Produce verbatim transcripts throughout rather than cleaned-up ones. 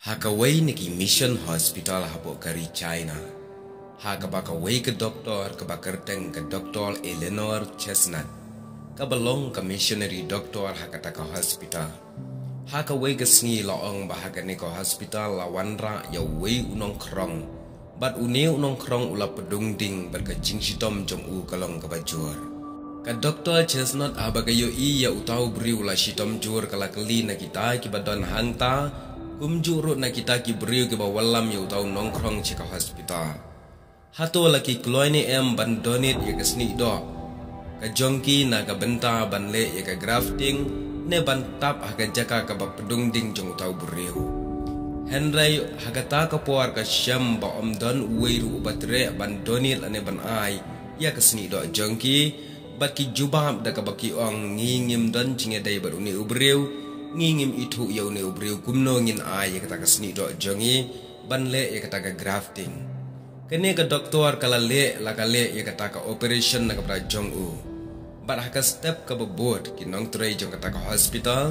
Ha kawei na ki mission hospital hapoh ka ri China, ha kaba kawei ka doktor kaba kyrteng ka Doktor Eleanor Chestnut, kaba long ka missionary doktor ha kata ka hospital. Ha kawei ka sngi la ong ba ha kane ka hospital la wanrah ïa uwei u nongkhrong, bad une u nongkhrong u la pdung ding bad ka jingshitom jong u ka long kaba jur. Ka Doktor Chestnut haba ka ïohi ïa uta u briew u la shitom jur ka la kylli na kita kiba don hangta, kumjuh ruh na kita ki briew kiba wallam ïa uta u nongkhrong sha ka hospital. Hato la ki kloi ne em ban donate ïa ka snieh doh ka jong ki na ka bynta ban leh ïa ka grafting, ne ban tap ha ka jaka kaba pdung ding jong uta u briew? Hynrei ha kata ka por ka shem ba ym don uwei ruh uba treh ban donate lane ban ai ïa ka snieh doh jong ki, bad ki jubab da kaba ki ong, ngi ngim don jingïadei bad une u briew, ngi ngim ithuh ïa une u briew, kumno ngin ai ïa kata ka snieh doh jong ngi ban leh ïa kata ka grafting? Kane ka doktor ka la leh la ka leh ïa kata ka operation na ka bynta jong u. Bad ha ka step kaba bud ki nongtrei jong kata ka hospital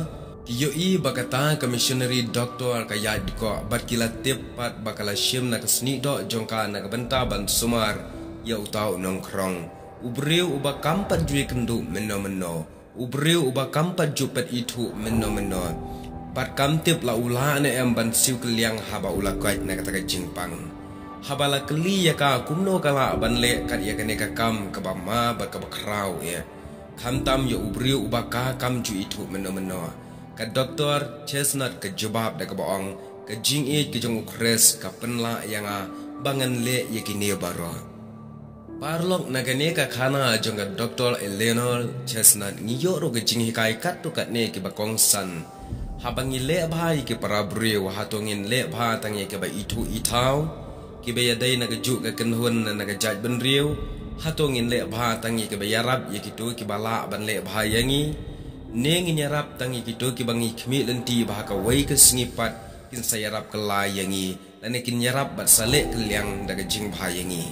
ki ïohi ba kata ka missionary doktor ka ïaid dkoh, bad ki la tip pat ba ka la shim na ka snieh doh jong ka na ka bynta ban sumar ïa uta u nongkhrong, u briew uba kam pat ju ïakynduh mynno mynno, u briew uba kam pat ju peit ithuh mynno mynno, bad kam tip la u lah ne em ban siew kylliang haba u la koit na kata ka jingpang. Haba la kylli ïa ka kumno ka lah ban leh kat ïa kane ka kam kaba ma bad kaba khraw eh, khamtam ïa u briew uba ka kam ju ithuh mynno mynno, ka Doktor Chestnut ka jubab da kaba ong, ka jingïeit ka jong u Khrist ka pynlah ïa nga ba ngan leh ïa kine baroh. Paralok, na kane ka khana jong ka Doktor Eleanor Chestnut ngi ïoh ruh ka jinghikai katto katne kiba kongsan. Haba ngi leh bha ïa ki para briew, hato ngin leh bha tang ïa kiba ithuh ithaw, kiba ïadei na kajuh ka kynhun ne na ka jaitbynriew? Hato ngin leh bha tang ïa kiba ïarap ïa kito kiba lah ban leh bha ïa ngi? Ne ngin ïarap tang ïa kito kiba ngi khmih lynti ba ha kawei ka sngi pat kin sa ïarap kylla ïa ngi, lane kin ïarap bad sa leh kylliang da ka jingbha ïa ngi?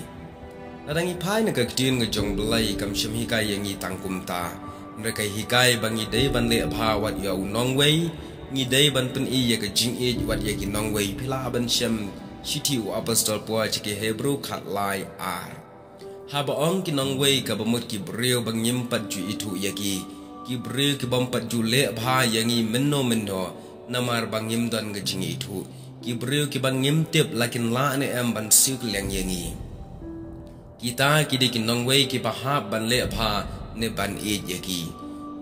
Lada ngi phai na ka ktien ka jong U Blei, kam shym hikai ïa ngi tang kumta. Hynrei ka hikai ba ngi dei ban leh bha wat ïa u nongwei, ngi dei ban pyni ïa ka jingïeit wat ïa ki nongwei. Phi lah ban shem shithi u apostol Paul sha ki Hebru khatlai ar. Haba ong ki nongwei, kaba mut ki briew ba ngim pat ju ithuh ïa ki, ki briew ki bym pat ju leh bha ïa ngi mynno mynno, namar ba ngim don ka jingithuh, ki briew kiba ngim tip la kin lah ne em ban siew kylliang ïa ngi. Kita ki dei ki nongwei kiba hap ban leh bha ne ban ïeit ïa ki.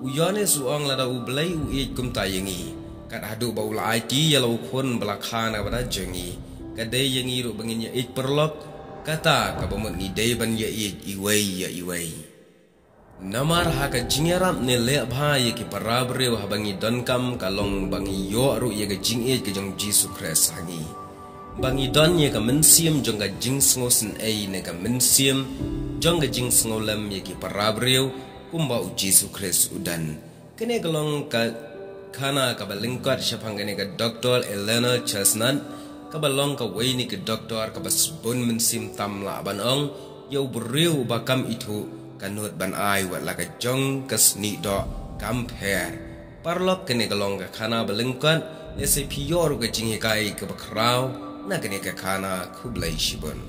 U Ïoannis u ong, lada U Blei u ïeit kumta ïa ngi, kat haduh ba u la aiti ïa la u Khun ba la kha na ka bynta jong ngi, ka dei ïa ngi ruh ba ngin ïa ïeit paralok, kata kaba mut ngi dei ban ïa ïeit iwei ïa iwei. Namar ha ka jingïarap ne leh bha ïa ki para briew haba ngi donkam, ka long ba ngi ïoh ruh ïa ka jingïeit ka jong U Jisu Khrist ha ngi, ba ngi don ïa ka mynsiem jong ka jingsngewsynei ne ka mynsiem jong ka jingsngewlem ïa ki para briew, kumba U Jisu Khrist u don. Kane ka long ka khana kaba lyngkot shaphang kane ka Doktor Eleanor Chestnut, kaba long kawei na ki doktor kaba sbun mynsiem tam, lah ban ong, ïa u briew uba kam ithuh, ka nud ban ai wat la ka jong ka snieh doh kam pher. Paralok, kane ka long ka khana ba lyngkot. Lehse phi ïoh ruh ka jinghikai kaba khraw na kane ka khana. Khublei shibun.